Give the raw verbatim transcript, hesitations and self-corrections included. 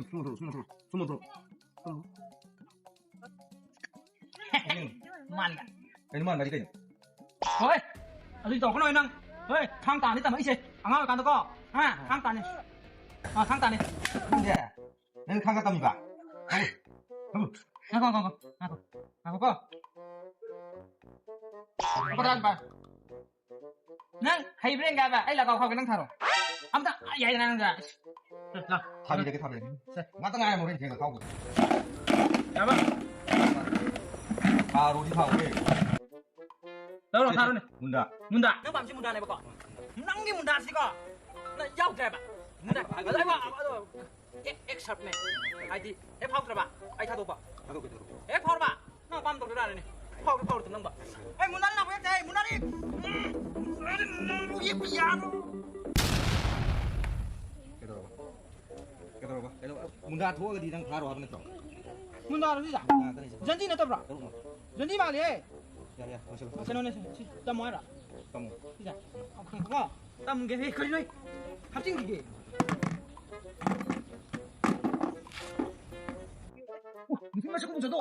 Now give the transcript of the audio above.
ꯁꯨꯝ ꯊꯣꯛꯂꯛꯑꯣ, ꯁꯨꯝ ꯊꯣꯛꯂꯛꯑꯣ, ꯁꯨꯝ ꯊꯣꯛꯂꯛꯑꯣ꯫ ꯃꯥꯟꯕ꯫ ꯀꯩꯅꯣ ꯃꯥꯟꯕꯗꯤ ꯀꯩꯅꯣ? ꯍꯣꯏ, ꯑꯗꯨꯗꯤ ꯇꯧꯔꯛꯀꯅꯣ ꯅꯪ꯫ ꯍꯣꯏ, ꯊꯥꯡ ꯇꯥꯅꯤ ꯇꯝꯃꯛꯏꯁꯦ꯫ ꯑꯉꯥꯡ ꯑꯣꯏꯔꯀꯥꯟꯗꯀꯣ꯫ ꯍꯥ? ꯊꯥꯡ ꯇꯥꯅꯤ꯫ ꯑꯥ, ꯊꯥꯡ ꯇꯥꯅꯤ꯫ ꯅꯪꯁꯦ, ꯅꯪ ꯊꯥꯡ ꯇꯥ ꯇꯝꯃꯤꯕ? ꯉꯥꯏꯈꯣ, ꯉꯥꯏꯈꯣ, ꯉꯥꯏꯈꯣ, ꯉꯥꯏꯈꯣ꯫ ꯉꯥꯏꯈꯣꯀꯣ꯫ ꯅꯪ ꯍꯩꯕ꯭ꯔꯥ ꯌꯦꯡꯒꯦ ꯍꯥꯏꯕ? ꯑꯩ ꯂꯥꯛ ꯈꯥꯎꯒꯦ, ꯅꯪ ꯊꯥꯔꯣ꯫ ꯑꯝꯇ ꯌꯥꯏꯗꯅ ꯅꯪꯒ꯫ ꯊꯥꯕꯤꯔꯒꯦ, ꯊꯥꯕꯤꯔꯒꯦ꯫ ꯁꯦ꯫ ꯉꯥꯛꯇ ꯉꯥꯏꯔꯝꯃꯣ, ꯍꯣꯔꯦꯟ ꯊꯦꯡꯅ ꯈꯥꯎꯒꯦ꯫ ꯌꯥꯕ? ꯊꯥꯔꯣꯗꯤ ꯊꯥꯎꯒꯦ꯫ ꯂꯧꯔꯣ, ꯊꯥꯔꯣꯅꯦ꯫ ꯃꯨꯟꯗꯥ꯫ ꯃꯨꯟꯗꯥ꯫ ꯅꯪ ꯄꯥꯝꯃꯤꯁꯤ ꯃꯨꯟꯗꯥꯅꯦꯕꯀꯣ? ꯅꯪꯒꯤ ꯃꯨꯟꯗꯥꯁꯤꯀꯣ, ꯅꯪ ꯌꯥꯎꯗ꯭ꯔꯦꯕ꯫ ꯃꯨꯟꯗꯥ꯫ ꯑꯗꯣ ꯑꯩ ꯋꯥ-, ꯑꯗꯣ ꯑꯦꯛ, ꯑꯦꯛ ꯁꯔꯞꯅꯦ꯫ ꯍꯥꯏꯗꯤ, ꯍꯦꯛ ꯐꯥꯎꯗ꯭ꯔꯕ, ꯑꯩ ꯊꯥꯗꯣꯛꯄ꯫ ꯊꯥꯗꯣꯛꯀꯦ, ꯊꯥꯗꯣꯛꯀꯦ꯫ ꯍꯦꯛ ꯐꯥꯎꯔꯕ, ꯅꯪ ꯑꯄꯥꯝꯕ ꯇꯧꯖꯔꯛꯑꯅꯤꯅꯦ꯫ ꯐꯥꯎꯔꯦ, ꯐꯥꯎꯔꯦ, ꯅꯪꯕ꯫ ꯑꯩ ꯃꯨꯟꯅꯔꯤ ꯂꯥꯛꯄ ꯌꯥꯗꯦ, ꯑꯩ ꯃꯨꯟꯅꯔꯤ꯫ ꯎꯝ, ꯅꯪꯕꯨ ꯌꯦꯛꯄ ꯌꯥꯔꯣꯏ꯫ ꯀꯩꯗꯧꯔꯕ? ꯀꯩꯗꯧꯔꯕ? ꯀꯩꯗꯧꯔꯕ? ꯃꯨꯟꯗꯥ ꯊꯣꯛꯑꯒꯗꯤ ꯅꯪ ꯐꯥꯔꯣ ꯍꯥꯏꯕ ꯅꯠꯇ꯭ꯔꯣ? ꯃꯨꯟꯗꯥꯔꯣ ꯁꯤꯁꯦ? ꯃꯨꯟꯗꯥ ꯉꯥꯛꯇꯅꯤ ꯁꯤꯗ꯫ ꯖꯟꯗꯤ ꯅꯠꯇꯕ꯭ꯔꯣ? ꯇꯔꯨꯛꯃꯛ꯫ ꯖꯟꯗꯤ ꯃꯥꯜꯂꯦꯍꯦ꯫ ꯌꯥ, ꯌꯥ, ꯂꯣꯏꯁꯤꯜꯂꯣ꯫ ꯀꯩꯅꯣꯅꯦ ꯁꯤ, ꯁꯤ ꯇꯝꯃꯣ ꯍꯥꯏꯔꯣ? ꯇꯝꯃꯣ꯫ ꯁꯤꯁꯦ? ꯑꯣꯀꯦ, ꯀꯣ? ꯇꯝꯒꯦ꯫ ꯍꯦ, ꯀꯩꯅꯣ? ꯍꯥꯞꯆꯤꯟꯈꯤꯒꯦ꯫ ꯑꯣ, ꯅꯨꯄꯤ ꯃꯁꯛ ꯈꯪꯖꯗꯣ꯫